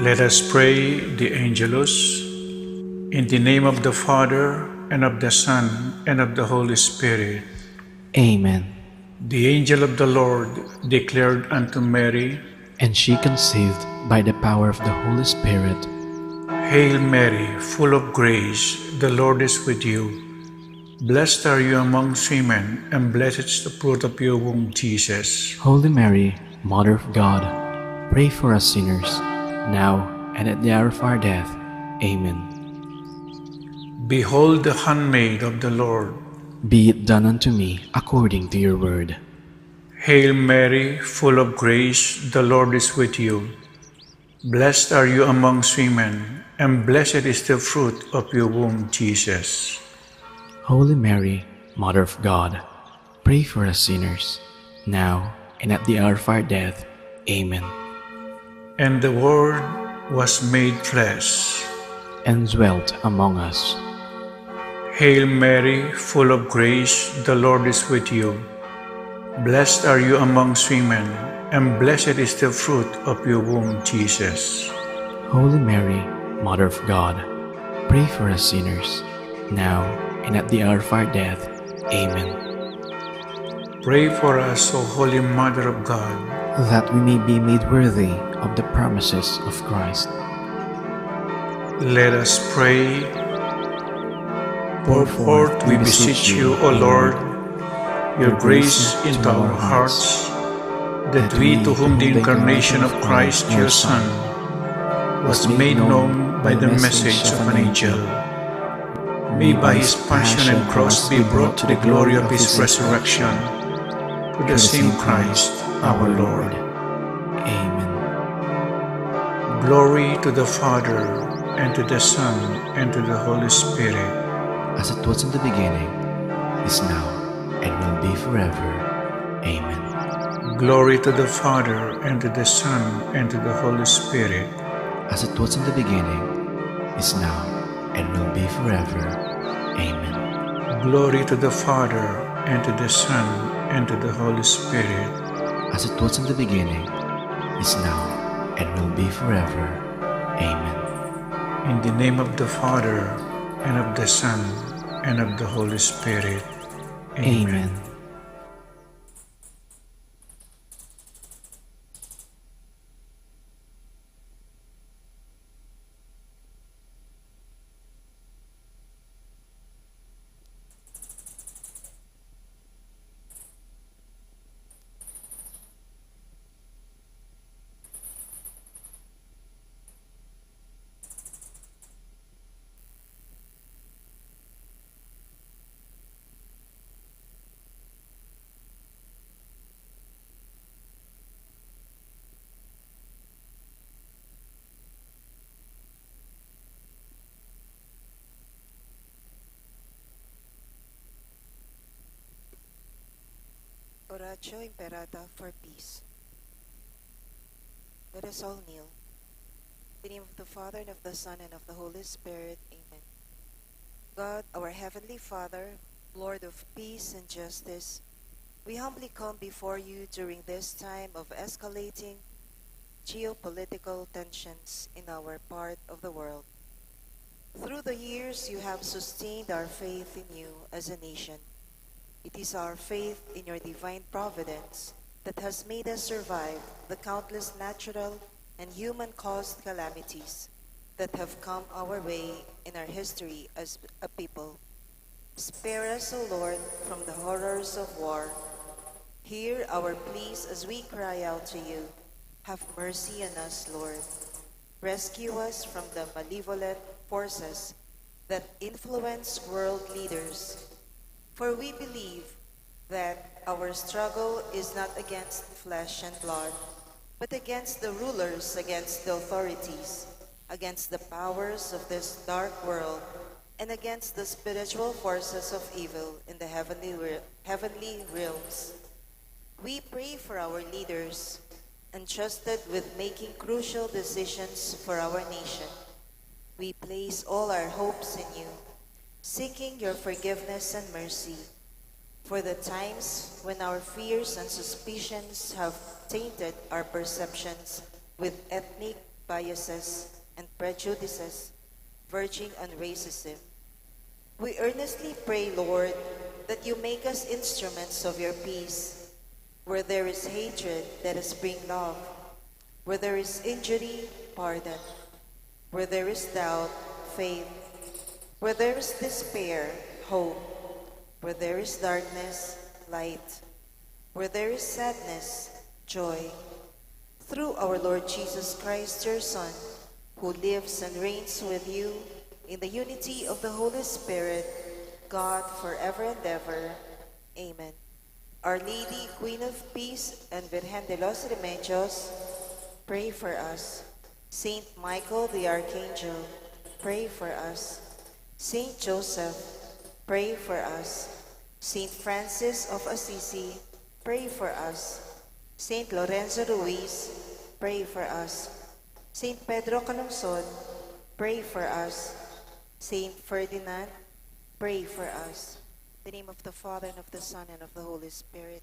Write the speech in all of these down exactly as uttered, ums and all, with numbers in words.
Let us pray the Angelus. In the name of the Father, and of the Son, and of the Holy Spirit. Amen. The angel of the Lord declared unto Mary, and she conceived by the power of the Holy Spirit. Hail Mary, full of grace, the Lord is with you. Blessed are you amongst women, and blessed is the fruit of your womb, Jesus. Holy Mary, Mother of God, pray for us sinners, now and at the hour of our death. Amen. Behold the handmaid of the Lord. Be it done unto me according to your word. Hail Mary, full of grace, the Lord is with you. Blessed are you amongst women, and blessed is the fruit of your womb, Jesus. Holy Mary, Mother of God, pray for us sinners, now and at the hour of our death. Amen. And the Word was made flesh and dwelt among us. Hail Mary, full of grace, the Lord is with you. Blessed are you amongst women, and blessed is the fruit of your womb, Jesus. Holy Mary, Mother of God, pray for us sinners, now and at the hour of our death. Amen. Pray for us, O Holy Mother of God, that we may be made worthy of the promises of Christ. Let us pray. Pour forth, we beseech you, O Lord, your grace into our hearts, that we, to whom the incarnation of Christ, your Son, was made known by the message of an angel, may by his passion and cross be brought to the glory of his resurrection. Through the same Christ our Lord. Amen. Glory to the Father, and to the Son, and to the Holy Spirit. As it was in the beginning, is now, and will be forever. Amen. Glory to the Father, and to the Son, and to the Holy Spirit. As it was in the beginning, is now, and will be forever. Amen. Glory to the Father, and to the Son, and to the Holy Spirit. As it was in the beginning, is now, and will be forever. Amen. In the name of the Father, and of the Son, and of the Holy Spirit. Amen. Amen. Oratio Imperata for peace. Let us all kneel. In the name of the Father, and of the Son, and of the Holy Spirit. Amen. God, our Heavenly Father, Lord of peace and justice, we humbly come before you during this time of escalating geopolitical tensions in our part of the world. Through the years, you have sustained our faith in you as a nation. It is our faith in your divine providence that has made us survive the countless natural and human-caused calamities that have come our way in our history as a people. Spare us, O Lord, from the horrors of war. Hear our pleas as we cry out to you. Have mercy on us, Lord. Rescue us from the malevolent forces that influence world leaders. For we believe that our struggle is not against flesh and blood, but against the rulers, against the authorities, against the powers of this dark world, and against the spiritual forces of evil in the heavenly re-, heavenly realms. We pray for our leaders, entrusted with making crucial decisions for our nation. We place all our hopes in you, seeking your forgiveness and mercy for the times when our fears and suspicions have tainted our perceptions with ethnic biases, and prejudices verging on racism. We earnestly pray, Lord, that you make us instruments of your peace. Where there is hatred, let us bring love. Where there is injury, pardon. Where there is doubt, faith. Where there is despair, hope. Where there is darkness, light. Where there is sadness, joy. Through our Lord Jesus Christ, your Son, who lives and reigns with you in the unity of the Holy Spirit, God, forever and ever. Amen. Our Lady, Queen of Peace and Virgen de los Remedios, pray for us. Saint Michael the Archangel, pray for us. Saint Joseph, pray for us. Saint Francis of Assisi, pray for us. Saint Lorenzo Ruiz, pray for us. Saint Pedro Calungsod, pray for us. Saint Ferdinand, pray for us. In the name of the Father, and of the Son, and of the Holy Spirit.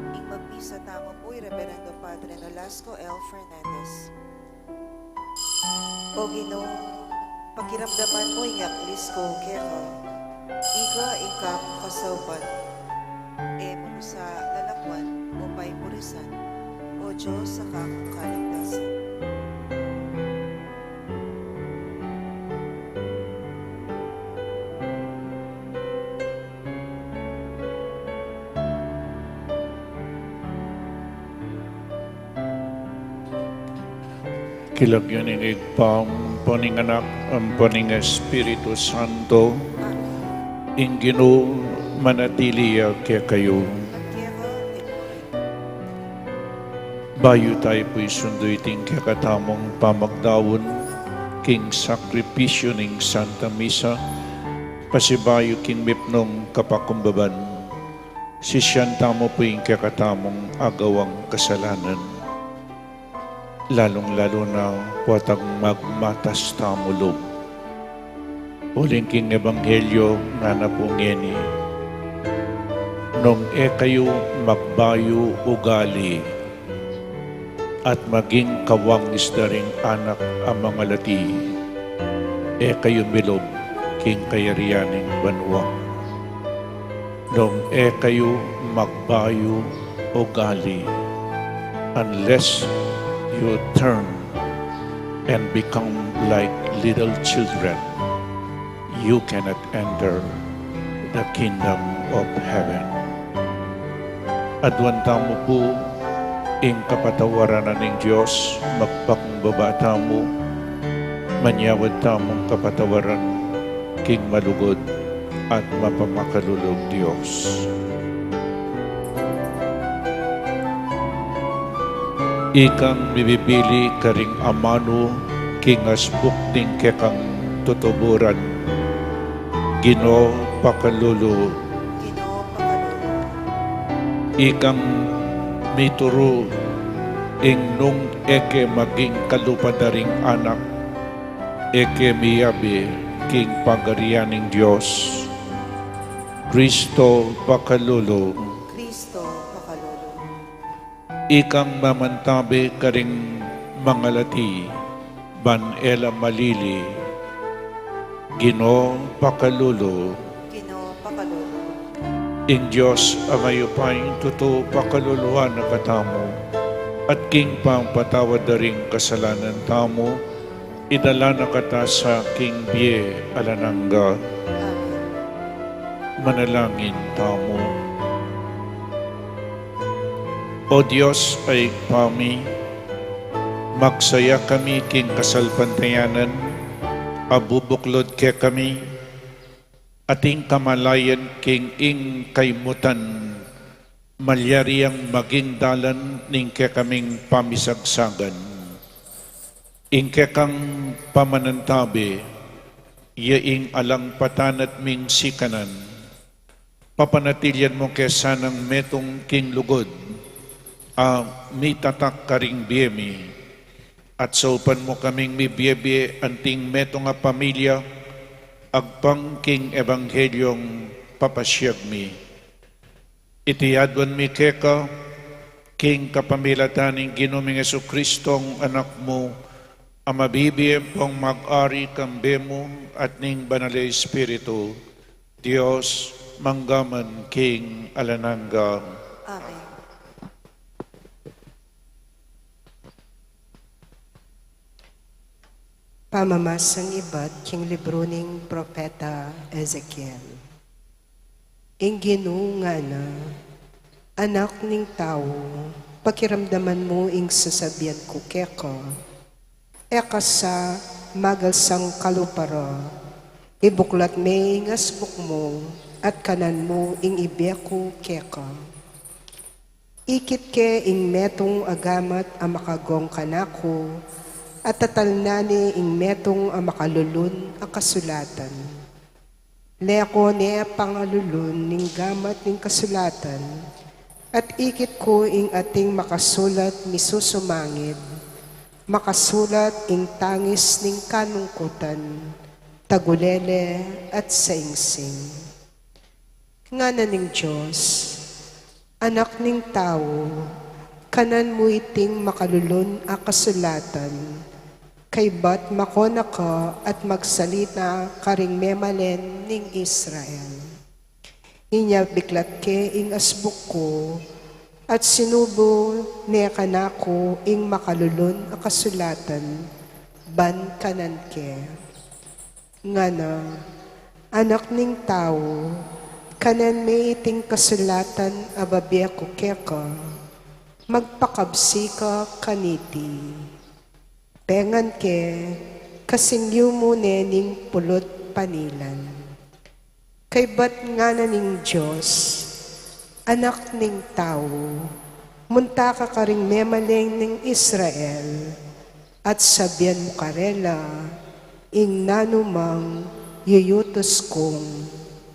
Ing magmisa tamu pu i Reverendo Padre Nolasco L. Fernandez. O Ginu, pakiramdaman mu ing aklis ku keka, ika ing kekang kasaupan. E mu ku sa lalakwan o paimurisan, O Dios a kekang kaligtasan. King lagyu ning Ibpa, ampon ning Anak, ampon ning Espiritu Santo, ing Ginu manatili ya kekayu. Bayu tamu pu isundu iting kekatamung pamagdaun king sakripisyu ning Santa Misa, pasibayu king mipnung kapakumbaban, sisian tamu pu ing kekatamung agawang kasalanan. Lalung-lalu na pu atang magmatas tamu lub. Uling king ebanghelyu ngana pu ngeni, nung e kayu magbayu ugali at maging kawangis da ring anak a mangalati, e kayu milub king kayarian ning banua. Nung e kayu magbayu ugali, unless you turn and become like little children, you cannot enter the kingdom of heaven. Aduan tamu pu ing kapatawaran na ning Dios, magpakumbaba tamu, manyawad tamung kapatawaran king malugud at mapamakalulung Dios. Ikang mibibili karing amanu king asbuk ning kekang tutuburan. Ginu, pakalulu. Ginu, pakalulu. Ikang mituru ing nung e ke maging kalupa da ring anak, e ke miyabe king pagarian ning Dios. Kristo, pakalulu. Kristo, pakalulu. Ikang mamantabe karing mangalati ban e la malili. Ginu, pakalulu. Ginu, pakalulu. Ing Dios a mayupayang tutu pakaluluan na katamu, at king pangpatawad da ring kasalanan tamu, idala na kata sa king bie alang angga. Amen. Manalangin tamu. O Dios a Ibpa mi, magsaya kami king kasalpantayanan a bubuklud kekami, ating kamalayan king ing kaimutan malyari yang maging dalan ning kekaming pamisagsagan. Ing kekang pamanantabe, ya ing alang patanat ming sikanan, papanatilian mu ke sanang metung king lugud a mitatak karing bie mi, at saupan mu kaming mibiebie anting metung a pamilya agpang king ebanghelyung papasiag mi. Iti aduan mi keka king kapamilatan ning Ginu ming Jesucristo, Anak mu, a mabibie ampong mag-ari kambe mu at ning Banal a Espiritu, Dios, mangga man king alang angga. Amen. Pamamasang ibat king libru ning Propeta Ezekiel. Ing Ginu ngana, Anak ning tau, pakiramdaman mu ing sasabian ku keka. E ka sa magalsang kalupa ra, ibuklat me ing asbuk mu, at kanan mu ing ibie ku keka. Ikit ke ing metung a gamat a makagong kanaku, at tatalnan ne ing metung a makalulun a kasulatan. Leko ne pangalulun ning gamat ning kasulatan, at ikit ku ing ating makasulat misusumangid, makasulat ing tangis ning kanungkutan, tagulele at saingsing. Ngana ning Dios, Anak ning tau, kanan mu iting makalulun a kasulatan, kaybat makona ka at magsalita karing memalen ning Israel. Inya biklat ke ing asbuk ku, at sinubu ne kanaku ing makalulun a kasulatan, ban kanan ke. Ngana, Anak ning tau, kanan me iting kasulatan a babie ku keka, magpakabsi ka kaniti. Pengan ke, kasing yumu ne ning pulut panilan. Kaybat ngana ning Dios, Anak ning tau, munta ka karing memalen ning Israel, at sabian mu karela ing nanumang yuyutus kung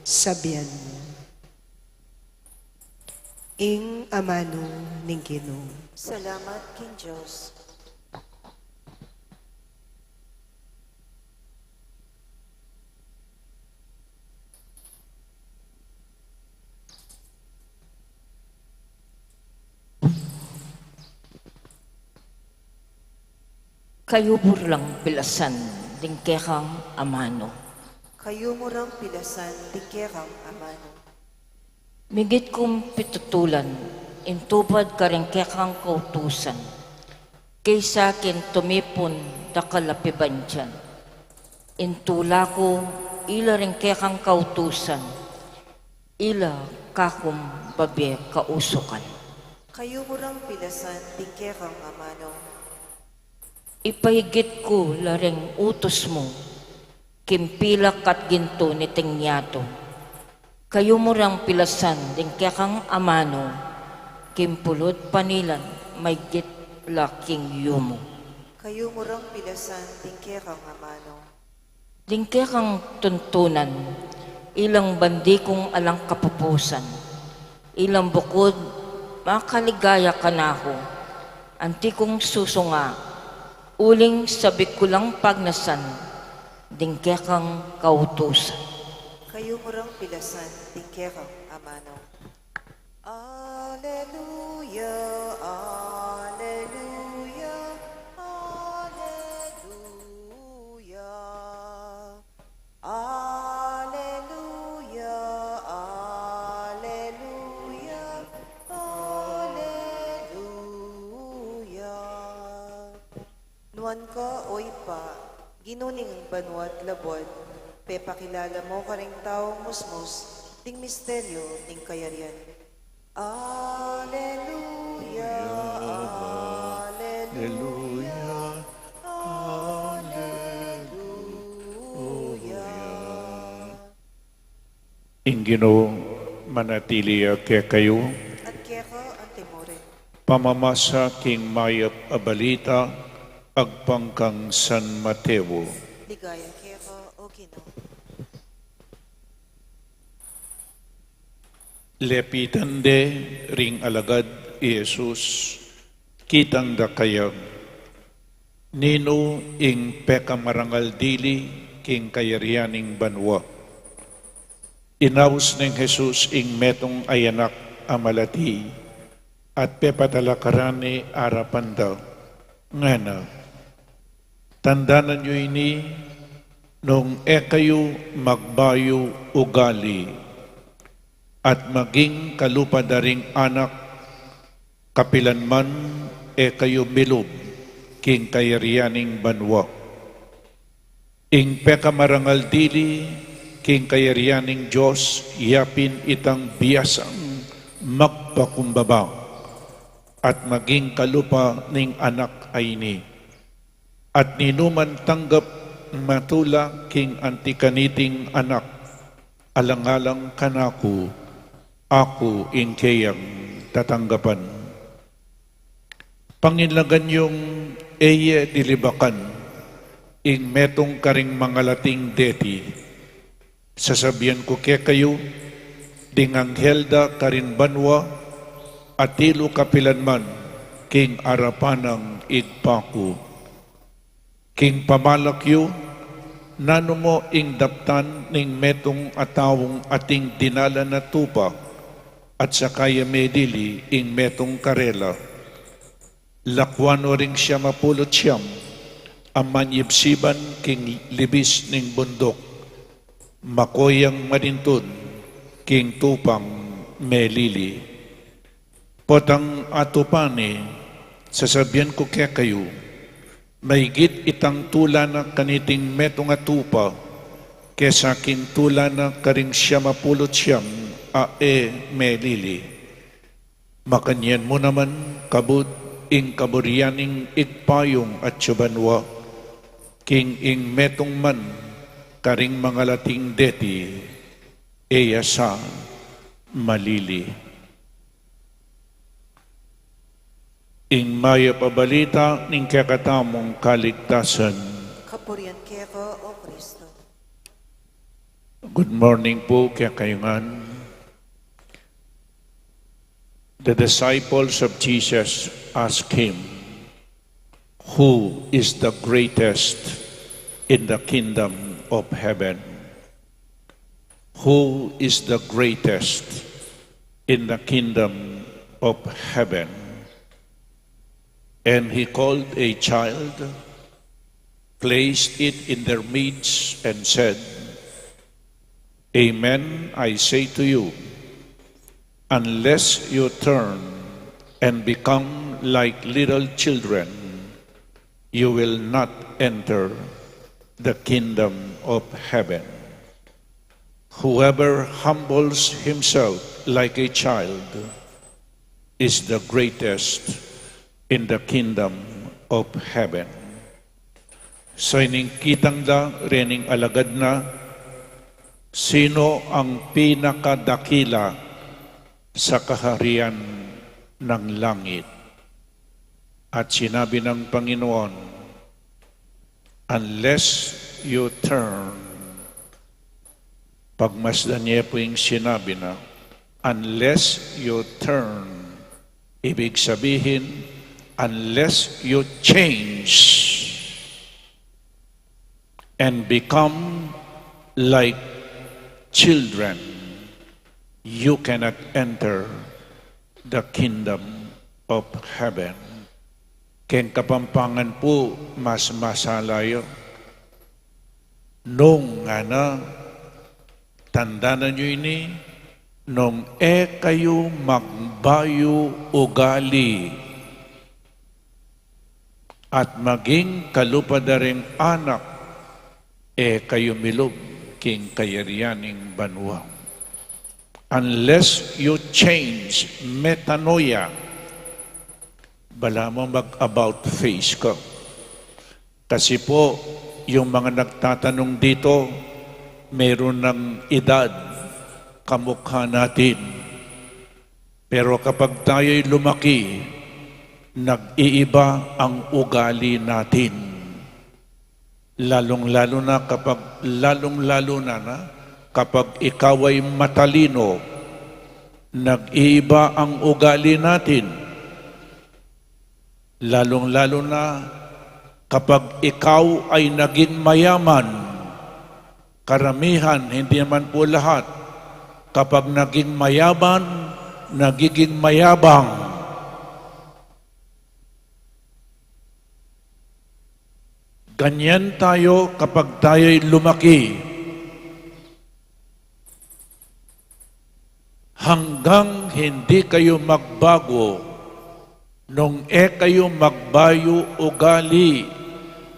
sabian mu. Ing amanu ning Ginu. Salamat king Dios. Kayu mu rang pilasan ding kekang amanu. Kayu mu rang pilasan ding kekang amanu. Migit kung pitutulan ing tupad karing kekang kautusan, kesa king tumipun dakal a pibandian. Ing tula ku ila ring kekang kautusan, ila kakung babie kausukan. Kayu mu rang pilasan ding kekang amanu. Ipaigit ku la ring utus mu king pilak at gintu niting yatu. Kayu mu rang pilasan ding kekang amanu king pulut panilan maigit Laking yumu. Kayumu rang pilasan ding kekang amanu. Ding kekang tuntunan, ilang bandi kung alang kapupusan, ilang bukud makaligaya kanaku, anti kung susunga, uling sabik ku lang pagnasan, ding kekang kautusan. Kayumu rang pilasan ding kekang amanu. Alleluia, alleluia, alleluia. Alleluia, alleluia, alleluia. Nuan ka, O Ibpa, Ginu ning banua't labuad, pepakilala mu karing taung musmus ding misteryu ning kayarian. Alleluia, alleluia, alleluia. Ing Ginu manatili ya kekayu. At keka antimurin. Pamamasa king mayap a balita agpang kang San Mateo. Ligaya keka, O Ginu. Lepitan de ring alagad i Jesus, kitang da kaya, ninu ing pekamarangal dili king kayarian ning banua. Inaus neng Jesus ing metung a anak a malati, at pepatalakaran ne arapan da, ngana, tandanan yu ini, nung e kayu magbayu ugali, at maging kalupa da ring anak, kapilan man e kayu milub king kayarian ning banua. Ing pekamarangal dili king kayarian ning Dios, yapin itang biasang magpakumbaba at maging kalupa ning anak a ini. At ninuman tanggap matula king anti kaniting anak, alang-alang kanaku, aku ing keyang tatanggapan. Panginlagan yung e ye dilibakan ing metung karing mangalating deti. Sasabian ku kekayu, ding anghel da karin banua, atilu kapilan man king arapan nang Ibpa ku. King pamalak yu, nanu mu ing daptan ning metung a taung ating dinalan a tupa, at saka ya medili ing metung karela? Lakuan no ring siam a pulu't siam a manyibsiban king libis ning bunduk, mako yang malintun king tupang melili. Potang atupan ne, sasabian ku kekayu, maigit itang tula na kaniting metung a tupa, kesa king tula na karing siam a pulu't siam a e melili. Makanyan mu naman kabud ing kaburian ning Ibpa yung atsu banua, king ing metung man karing mangalating deti, e ya sa malili. Ing mayap a balita ning kekatamung kaligtasan. Kapurian keka, O Kristo. Good morning po kekayu ngan. The disciples of Jesus asked him, "Who is the greatest in the kingdom of heaven? Who is the greatest in the kingdom of heaven?" And he called a child, placed it in their midst, and said, "Amen, I say to you, unless you turn and become like little children, you will not enter the kingdom of heaven. Whoever humbles himself like a child is the greatest in the kingdom of heaven." Sa ining kitang da rening alagad na, sino ang pinakadakila sa kaharian ng langit? At sinabi ng Panginoon, "Unless you turn," pagmasdan niyo po yung sinabi na, "Unless you turn," ibig sabihin, unless you change and become like children, you cannot enter the kingdom of heaven. Keng Kapampangan po, mas masala yu. Nung ngana, tandanan yu ini, nung e kayu magbayu ugali at maging kalupa da ring anak, e kayu milub king kayarian ning banua. Unless you change, metanoia, bala mu mag-about face ka. Kasi po, yung mga nagtatanong dito, meron ng edad, kamukha natin. Pero kapag tayo'y lumaki, nag-iiba ang ugali natin. Lalong-lalo na kapag, lalong-lalo na, na kapag ikaw ay matalino, nag-iiba ang ugali natin. Lalong-lalo na kapag ikaw ay naging mayaman. Karamihan, hindi naman po lahat, kapag naging mayaman, nagiging mayabang. Ganyan tayo kapag tayo'y lumaki. Hanggang hindi kayo magbago, nung e kayo magbayu ugali,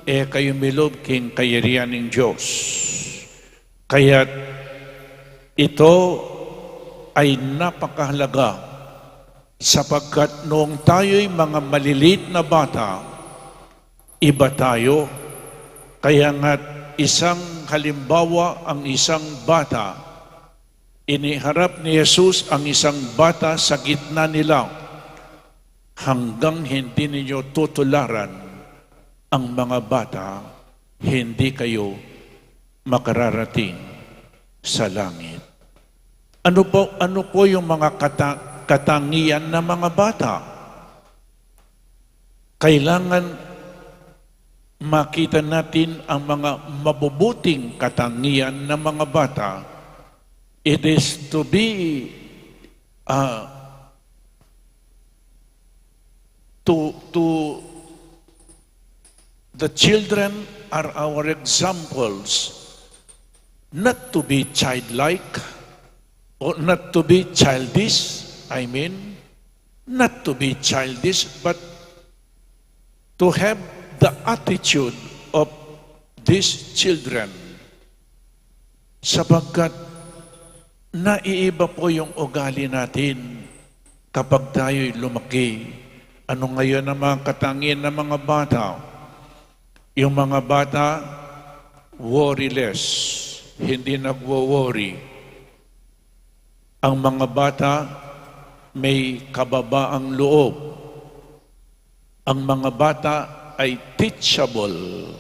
e kayo milub king kayarian ning Dios. Kaya't ito ay napakahalaga, sapagkat noong tayo'y mga maliliit na bata, iba tayo. Kaya nga't isang halimbawa ang isang bata. Iniharap ni Jesus ang isang bata sa gitna nila. "Hanggang hindi ninyo tutularan ang mga bata, hindi kayo makararating sa langit." Ano po, ano po yung mga kata-, katangian ng mga bata? Kailangan makita natin ang mga mabubuting katangian ng mga bata. It is to be, uh, to, to, the children are our examples, not to be childlike or not to be childish, I mean, not to be childish, but to have the attitude of these children. Sapagkat naiiba po yung ugali natin kapag tayo'y lumaki. Ano ngayon ang mga katangian ng mga bata? Yung mga bata, worryless, hindi nagwo-worry. Ang mga bata, may kababaang loob. Ang mga bata ay teachable.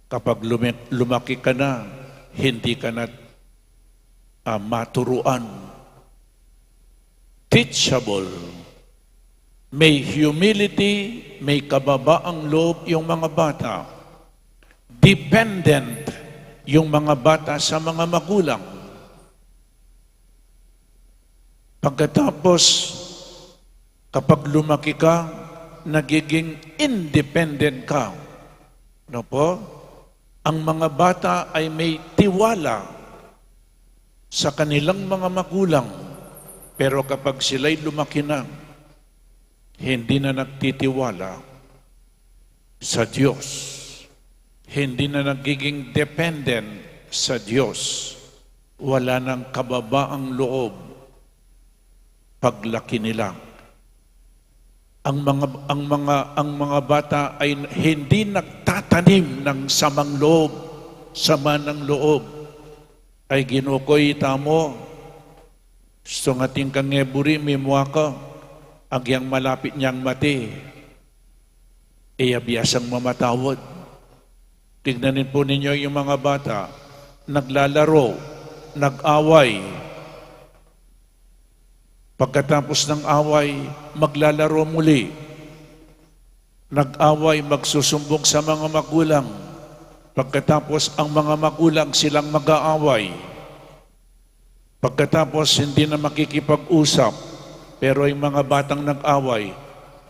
Kapag lumi-, lumaki ka na, hindi ka na, ah, maturuan. Teachable. May humility, may kababaang loob yung mga bata. Dependent yung mga bata sa mga magulang. Pagkatapos, kapag lumaki ka, nagiging independent ka. Ano po? Ang mga bata ay may tiwala sa kanilang mga magulang. Pero kapag sila'y lumaki na, hindi na nagtitiwala sa Diyos. Hindi na nagiging dependent sa Diyos. Wala nang kababaang loob paglaki nila. Ang mga, ang mga, ang mga bata ay hindi nagtatanim ng samang loob, sama ng loob. Ay, Ginu ko, ita mu, gustu nang atin kang e buri, mimua ka. Agyang malapit nang mate, e ya biasang mamatawad. Tignan po ninyo yung mga bata, naglalaro, nag-away. Pagkatapos ng away, maglalaro muli. Nag-away, magsusumbong sa mga magulang. Pagkatapos, ang mga magulang silang mag-aaway. Pagkatapos, hindi na makikipag-usap. Pero yung mga batang nag-away,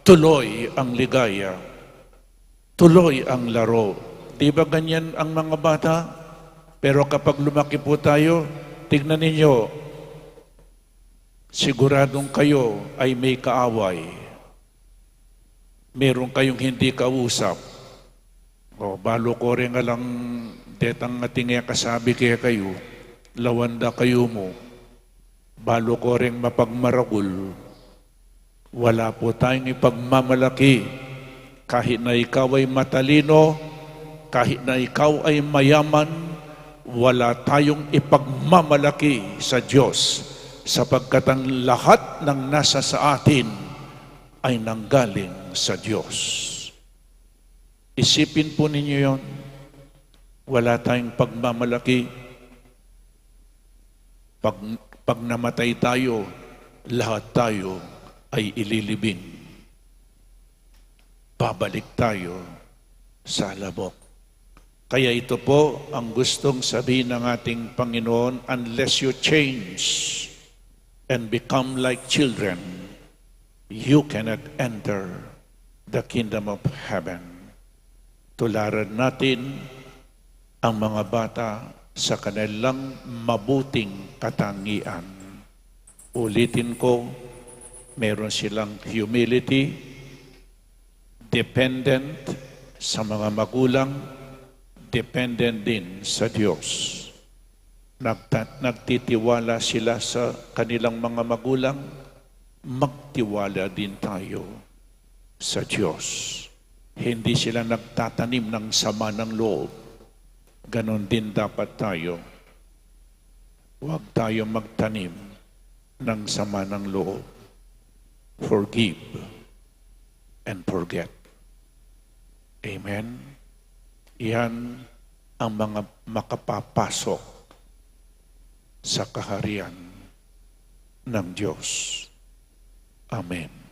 tuloy ang ligaya. Tuloy ang laro. Di ba ganyan ang mga bata? Pero kapag lumaki po tayo, tignan ninyo, siguradong kayo ay may kaaway. Meron kayong hindi kausap. O, balu ko rin alang detang ating e kasabi kekayu, lawan da kayu mu. Balu ko ring mapagmaragul, wala po tayong ipagmamalaki. Kahit na ikaw ay matalino, kahit na ikaw ay mayaman, wala tayong ipagmamalaki sa Diyos, sapagkat ang lahat ng nasa sa atin ay nanggaling sa Diyos. Isipin po ninyo yon. Wala tayong pagmamalaki. Pag, pag namatay tayo, lahat tayo ay ililibing. Babalik tayo sa alamok. Kaya ito po ang gustong sabihin ng ating Panginoon, "Unless you change and become like children, you cannot enter the kingdom of heaven." Tularan natin ang mga bata sa kanilang mabuting katangian. Ulitin ko, meron silang humility, dependent sa mga magulang, dependent din sa Diyos. Nagta-, nagtitiwala sila sa kanilang mga magulang, magtiwala din tayo sa Diyos. Hindi sila nagtatanim ng sama ng loob. Ganon din dapat tayo. Huwag tayo magtanim ng sama ng loob. Forgive and forget. Amen? Yan ang mga makapapasok sa kaharian ng Diyos. Amen.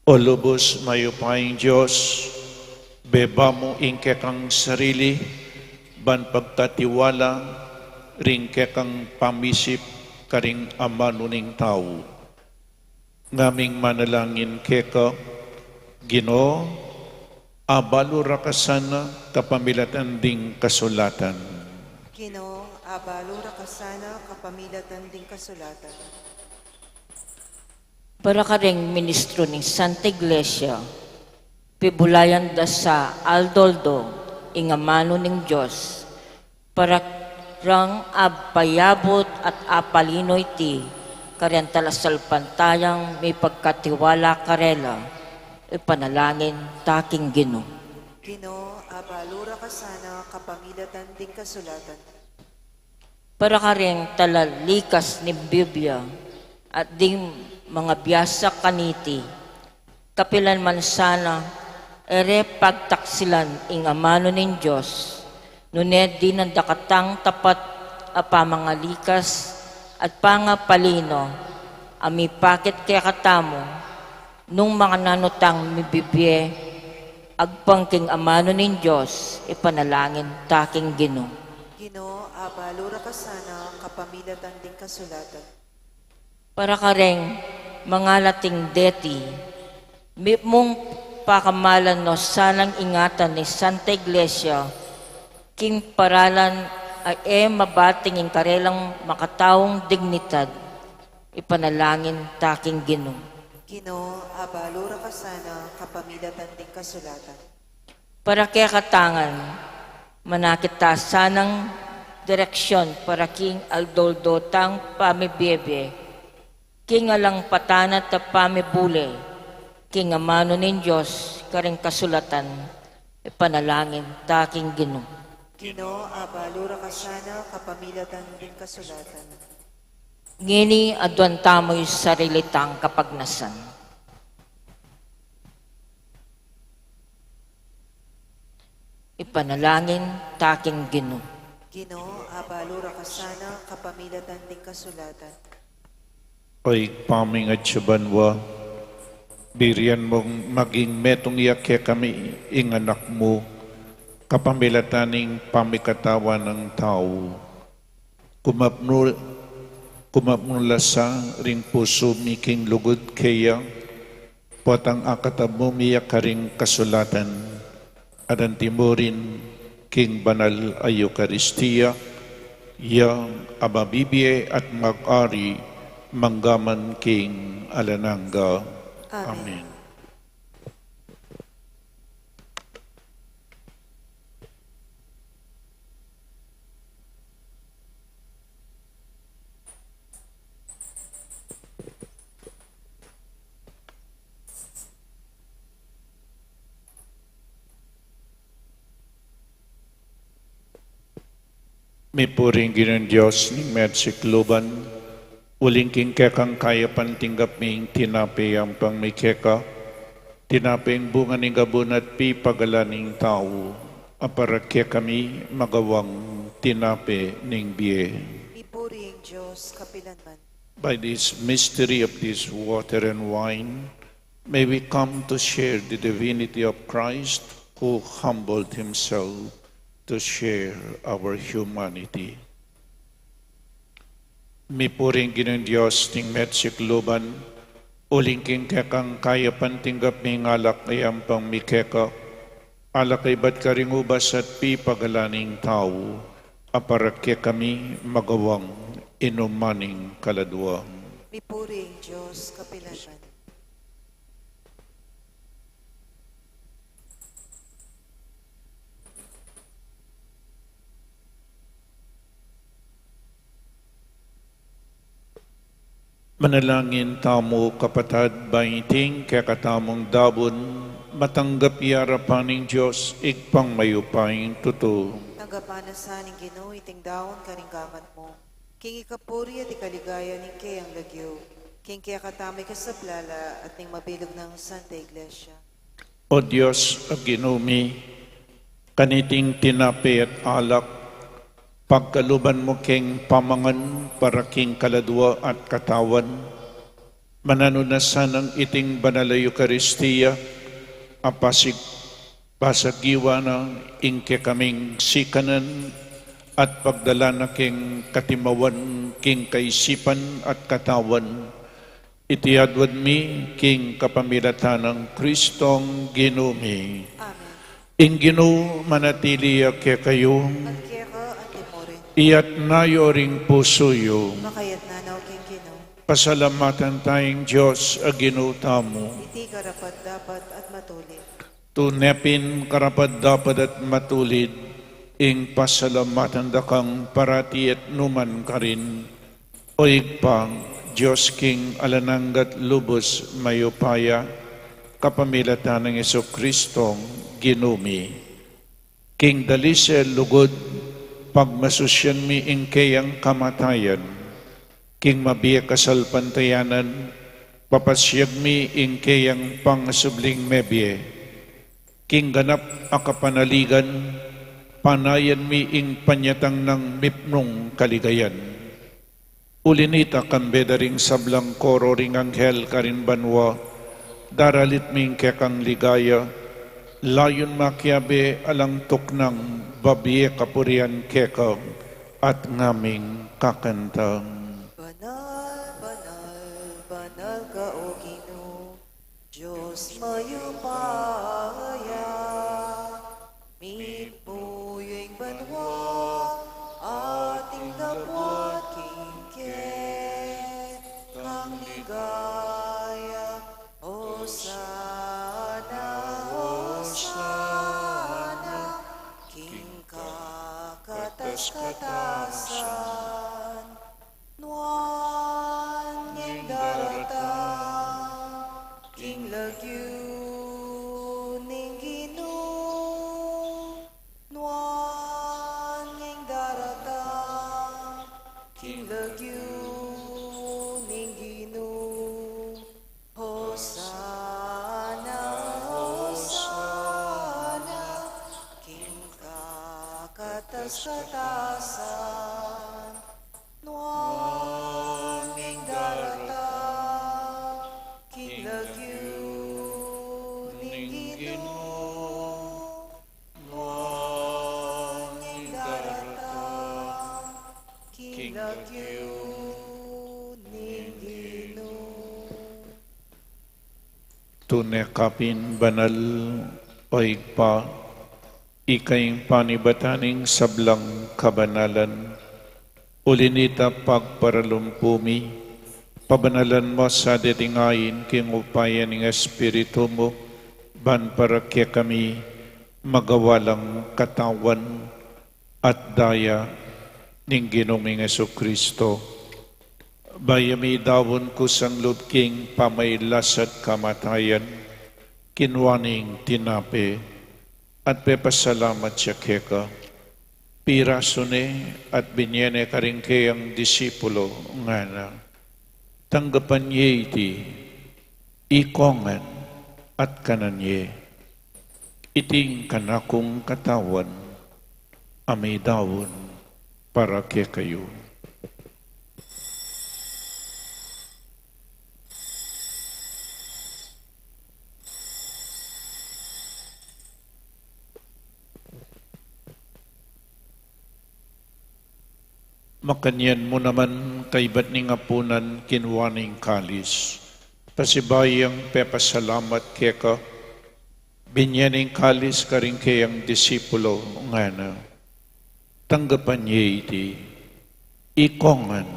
O lubus mayupayang Dios, beba mu ing kekang sarili, ban pagkatiwala ring kekang pamisip karing amanu ning tau. Ngaming manalangin keka, Ginu, abalu ra ka sana kapamilatan ding kasulatan. Ginu, abalu ra ka sana kapamilatan ding kasulatan. Para karing ministro ning Santa Iglesia, pibulayan da sa aldo-aldo ing amanu ning Dios, para rang apayabut at apalino iti karing talasalpantayang mipagkatiwala karela, ipanalangin ta king Ginu. Ginu, abalu ra ka sana kapamilatan ding kasulatan. Para karing talalikas ning Biblia at ding mangabiasa kaniti, kapilan man sana, e re pagtaksilan ing amanu ning Dios, nune dinan da katang tapat a pamangalikas at pangapalino a mipakit kekatamu, nung makananu tang mibibie, agpang king amanu ning Dios, ipanalangin ta king Ginu. Ginu, abalu ra ka sana kapamilatan ding kasulatan. Para kareng mangalating deti, mipmung pakamalan no sanang ingatan ning Santa Iglesia, king paralan a e mabating ing karelang makataung dignidad, ipanalangin ta king Ginu. Ginu, abalu ra ka sana kapamilatan ding kasulatan. Para kekatangan, manakit ta sanang direksyon para king aldo-aldo tang pamibie-bie. King alang patanat a pamibule king amanu ning Dios karing kasulatan, ipanalangin ta king Ginu. Ginu, abalu ra ka sana kapamilatan ding kasulatan. Ngeni aduan tamu ing sarili tang kapagnasan. Ipanalangin ta king Ginu. Ginu, abalu ra ka sana kapamilatan ding kasulatan. O Ibpa mi atsu ka banua, burian mung maging metung ya kekami ing Anak mu kapamilatan ning pamikatawan nang tau. Kumapnu, kumapnu la sa ring pusu mi king lugud keya, potang akatab mu mi ya karing kasulatan, at anti mu rin king banal a Eukaristia, ya a mabibie at mag-ari mangga man king alang angga. Amen. Amen. Mipuri ing Ginung Dios ning measikluban, uling king kekang kayapan tinggap mi ing tinape ampang mi keka, tinape ing bunga ning gabun at pipagalan ning tau, a para kekami magawang tinape ning bie. Mipuri ing Dios kapilanman. By this mystery of this water and wine, may we come to share the divinity of Christ who humbled himself to share our humanity. Mipuri ing Ginung Dios ning measikluban, uling king kekang kayapan tinggap mi ing alak a ampang mi keka, alak a ibat karing ubas at pipagalan ning tau, a para kekami magawang inuman ning kaladua. Mipuri ing Dios kapilanman. Manalangin tamu, kapatad, ba iting kekatamung dabun matanggap ya arapan ning Dios Ibpang mayupayang tutu. Tanggapan na sa ning Ginu iting daun karing gamat mu, king ikapuri at ikaligaya ning keyang lagyu, king kekatamung ikasaplala at ning mabilug nang Santa Iglesia. O Dios a Ginu mi, kaniting tinape at alak, pagkaluban mu keng pamangan para king kaladua at katawan, mananu na sanang iting banal a Eukaristia a pasig-, pasagiwa na ing kekaming sikanan at pagdala na keng katimawan king kaisipan at katawan, iti adwan mi king kapamilatan nang Kristong Ginu mi. Amen. Ing Ginu manatili ya kekayu. At keka antimurin. Iyatas yu ring pusu yu. Makayatas na king Ginu. Pasalamatan taya ing Dios a Ginu tamu. Iti karapat-dapat at matulid. Tune pin karapat-dapat at matulid ing pasalamatan da kang parati at nukarin man, O Ibpa, Dios king alang angga at lubus mayupaya, kapamilatan nang Jesukristong Ginu mi. King dalisil lugud, pagmasusyan mi ing keyang kamatayan, king mabie kasalpantayanan, papasiag mi ing keyang pangasubling mebie, king ganap a kapanaligan, panayan mi ing panyatang nang mipnung kaligayan. Uli nita, kambe da ring sablang koro ring anghel karin banua, daralit mi ing kekang ligaya, layun makiabe alang tuknang babie kapurian keka, at ngaming kakanta. Banal, banal, banal ka, O Ginu, Dios mayupaya, mipnu ya ing banua, at ing labuad king kekang ligaya. Hosana, Hosana, king kakatas-katasan. Nuan ya ing dara katasan, nuan ing daratang king lagyu ning Ginu, nuan ing daratang king lagyu ning Ginu. Tune ka pin banal, O Ibpa, ika ing panibatan ning sablang kabanalan. Uli nita pagparalumpu mi, pabanalan mu sa deting ain king upaya ning Espiritu mu, ban para kekami magawa lang katawan at daya ning Ginu ming Jesucristo. Bayu ya midaun kusang lub king pamailas at kamatayan, kinua ne ing tinape, at pepasalamat ya keka, pirasu ne at binie ne karing keyang disipulo, ngana: Tanggapan ye iti, ikong ngan, at kanan ye. Iti ing kanakung katawan, a midaun para kekayu. Makanyan mu naman, kaybat ning apunan, kinua ne ing kalis, pasibayu yang pepasalamat keka, binie ne ing kalis karing keyang disipulo, ngana: Tanggapan ye iti, ikong ngan,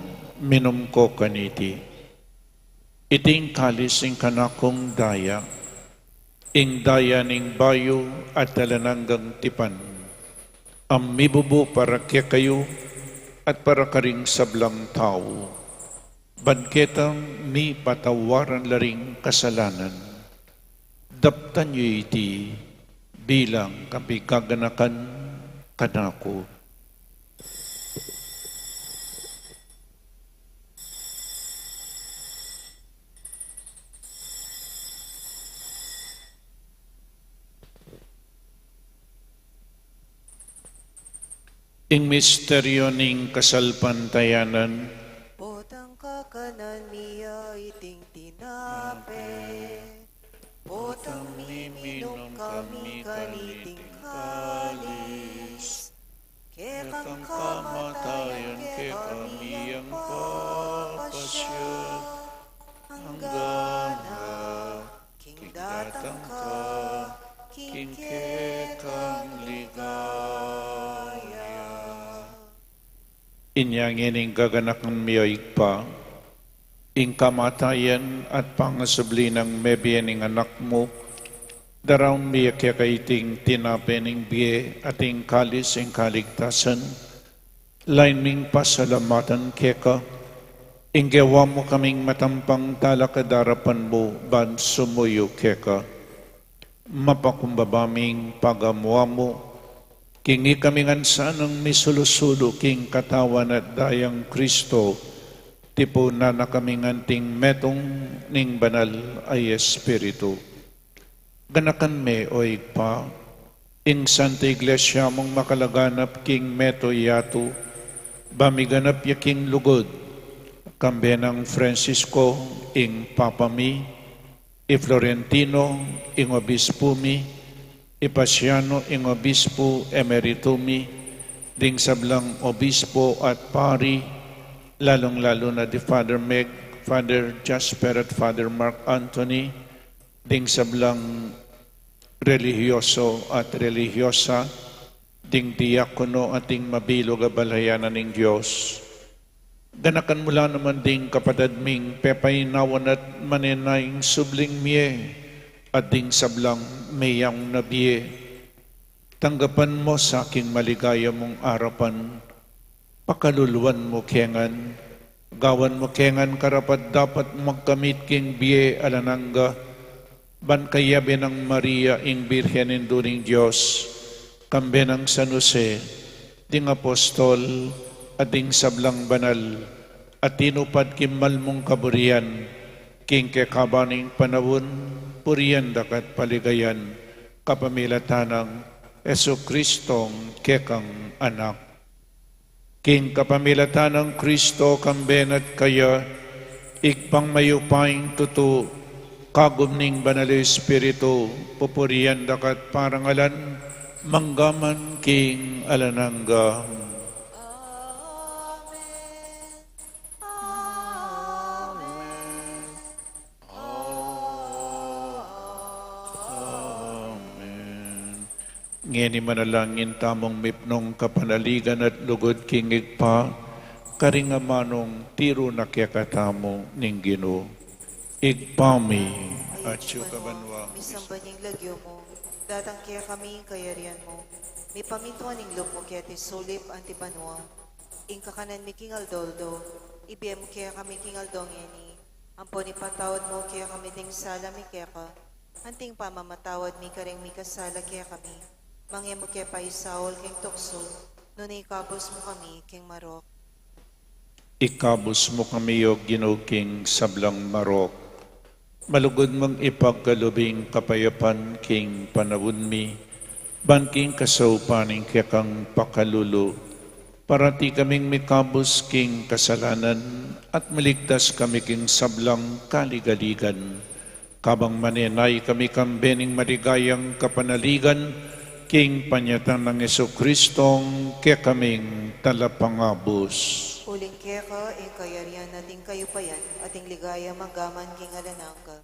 minum ko kaniti. Iti ing kalis ning kanakung daya, ing daya ning bayu at alang anggang tipan, a mibubu para kekayu at para karing sablang tau, ban ketang mipatawaran la ring kasalanan. Daptan ye iti bilang kapigaganakan kanaku. Ing misteryu ning kasalpantayanan. Potang kakanan mi ya iting tinape, potang miminum kami kaniting kalis, ketang kamatayan kekami yang papasya, anggang king datang ka king kekang ligaya. Inya ngeni gaganakan mi, O Ibpa, ing kamatayan at pangasubli nang mebie ning Anak mu, daraun mi keka iting tinape ning bie at ing kalis ning kaligtasan, lain ming pasalamatan keka, ing gewa mu kaming matampang talakad king arapan mu ban sumuyu keka. Mapakumbaba ming pagamu-amu, king ikami ngan sanang misulu-sulu king katawan at dayang Kristo, tipunan na kaming anting metung ning Banal a Espiritu. Ganakan me, O Ibpa, ing Santa Iglesia mung makalaganap king mabilug a yatu, ba miganap ya king lugud, kambe nang Francisco ing Papa mi, i Florentino ing Obispu mi, i Paciano ing Obispu Emeritu mi, ding sablang obispo at pari, lalung-lalu na di Father Meg, Father Jasper at Father Mark Anthony, ding sablang relihiyoso at relihiyosa, ding diakono at ding mabilug a balayan ning Dios. Ganakan mu la naman ding kapatad ming pepainawan at manenaya king subling mie, at ding sablang meyaun na bie. Tanggapan mu sa king maligaya mung arapan, pakaluluan mu ke ngan, gawan mu ke ngan karapat-dapat magkamit king bie alang angga, ban kayabe nang Maria ing Birhen Indu ning Dios, kambe nang San Jose, ding apostol, at ding sablang banal a tinupad king mal mung kaburian, king kekaban ning panaun, purian da ka at paligayan, kapamilatan nang Jesucristong kekang Anak. King kapamilatan nang Kristo, kambe na at kaya, Ibpang mayupayang tutu, kagum ning Banal Espiritu, pupurian da ka at parangalan, mangga man king alang angga. Amen. Amen. Ngeni manalangin tamung mipnung kapanaligan at lugud king Ibpa, karing amanung tiru na kekatamu ning Ginu. Ibpa mi, atsu ka banua, misamban ya ing lagyu mu, datang kekami ing kayarian mu, mipamintuan ing lub mu keti sulip anti banua. Ing kakanan mi king aldo-aldo, ibie mu kekami king aldo ngeni, ampon ipatawad mu kekami ding sala mi keka, anti ing pamamatawad mi karing mikasala kekami. Manga e mu ke paisaul king tuksu, nune ikabus mu kami king marok. Ikabus mu kami, O Ginu, king sablang marok. Malugud mung ipagkalub ing kapayapan king panaun mi, ban king kasaupan ning kekang pakalulu, parati kaming mikabus king kasalanan at maligtas kami king sablang kaligaligan. Kabang manenaya kami kambe ning maligayang kapanaligan, king panyatang nang Jesucristong kekaming Talapangabus. Uling keka ing kayarian at ing kayupayan at ing ligaya manggaman king alang angga.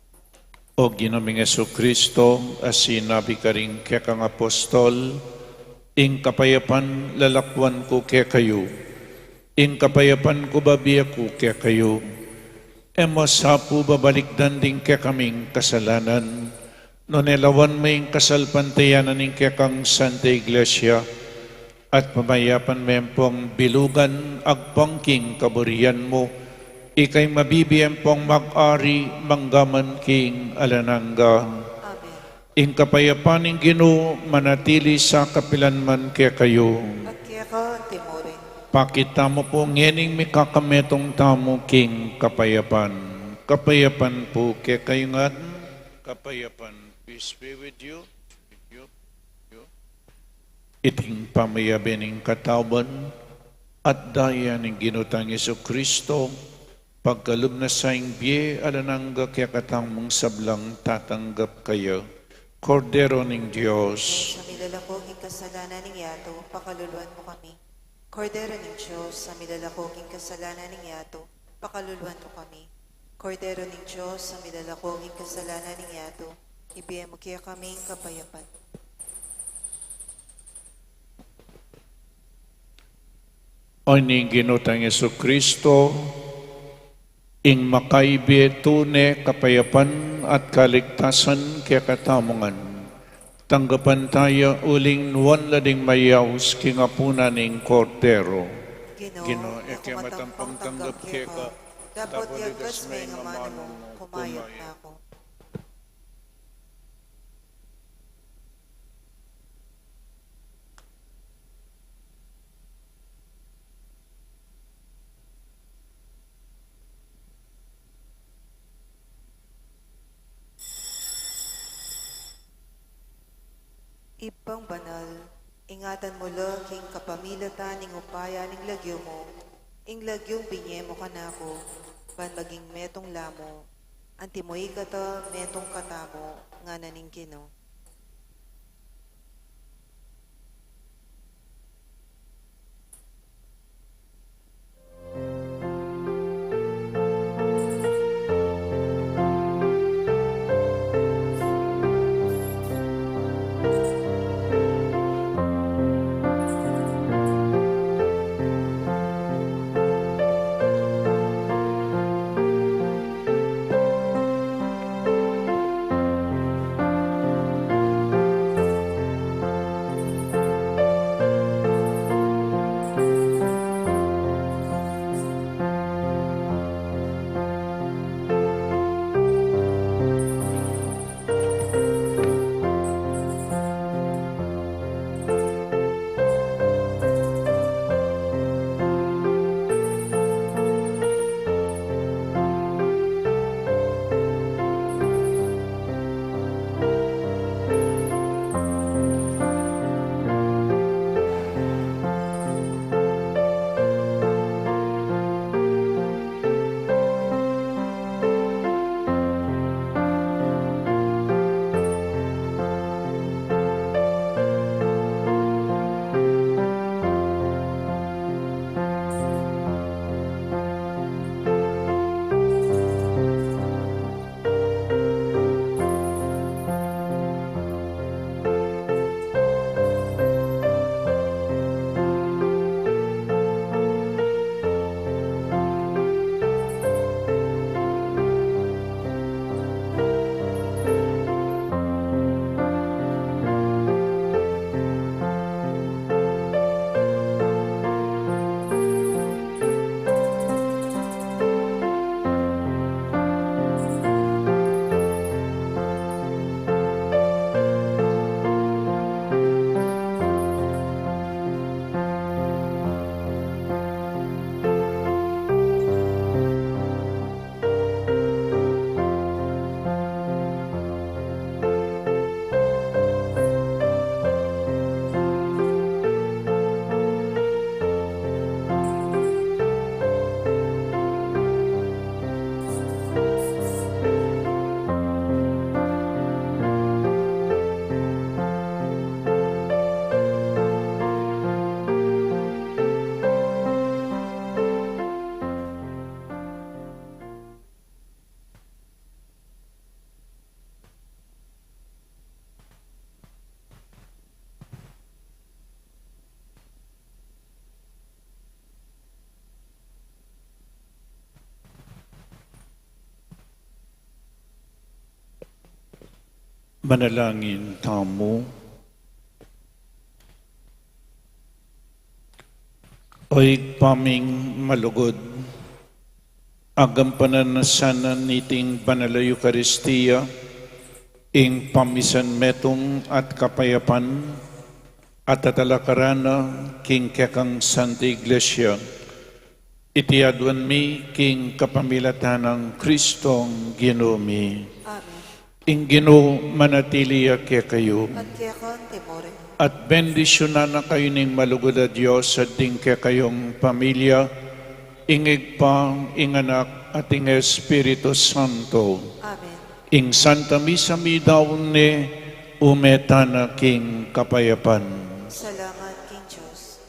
O Ginu ming Jesucristo, a sinabi karing kekang apostol, ing kapayapan lalakwan ku kekayu, ing kapayapan ku babie ku kekayu. E mu sa pu babalikdan ding kekaming kasalanan, nune lawan mu ing kasalpantayanan ning kekang Santa Iglesia, at pamayapan me pung bilugan agpang king kaburian mu, ika ing mabibie pung mag-ari manggaman king alang angga. Amen. Ing kapayapan ning Ginu manatili sa kapilan man kekayu. At keka anti murin. Pakit tamu pu ngening mikakametung tamu king kapayapan. Kapayapan pu kekayu ngan. Kapayapan, peace be with you. With you. With you. Iting pamayabe ning katawan at daya ning Ginu tang Jesucristo, pagkalub na sa ing bie alang angga kekatamung sablang tatanggap kaya. Kordero ning Dios, a milalako king kasalanan ning yatu, pakaluluan mu kami. Kordero ning Dios, a milalako king kasalanan ning yatu, pakaluluan mu kami. Kordero ning Dios, a milalako king kasalanan ning yatu, ibie mu kekami ing kapayapan. O ning Ginu tang Jesucristo, ing makaibie tune kapayapan at kaligtasan kekatamu ngan, tanggapan taya uling nuan la ding mayaus king apunan ning Kordero. Ginu, e ke matampang tanggap keka, dapot iagkas me ing amanu mu, kumayap na ku. Ibpang banal, ingatan mu la king kapamilatan ning upaya ning lagyu mu, ing lagyung binie mu kanaku, ban maging metung la mu, antimo ikata metung katamu, ngana ning Ginu. Manalangin tamu. O Ibpa ming malugud, agampanan na sana niting banal a Eukaristia ing pamisan metung at kapayapan, at atalakaran na king kekang Santa Iglesia. Iti aduan mi king kapamilatan nang Kristong Ginu mi. Amen. Ing Ginu manatili ya kekayu. At keka mu rin. At bendisyunan na kayu ning malugud a Dios at ding kekayung pamilya, ing Ibpa, ing Anak, at ing Espiritu Santo. Amen. Ing Santa Misa midaun ne, ume tana king kapayapan. Salamat king Dios.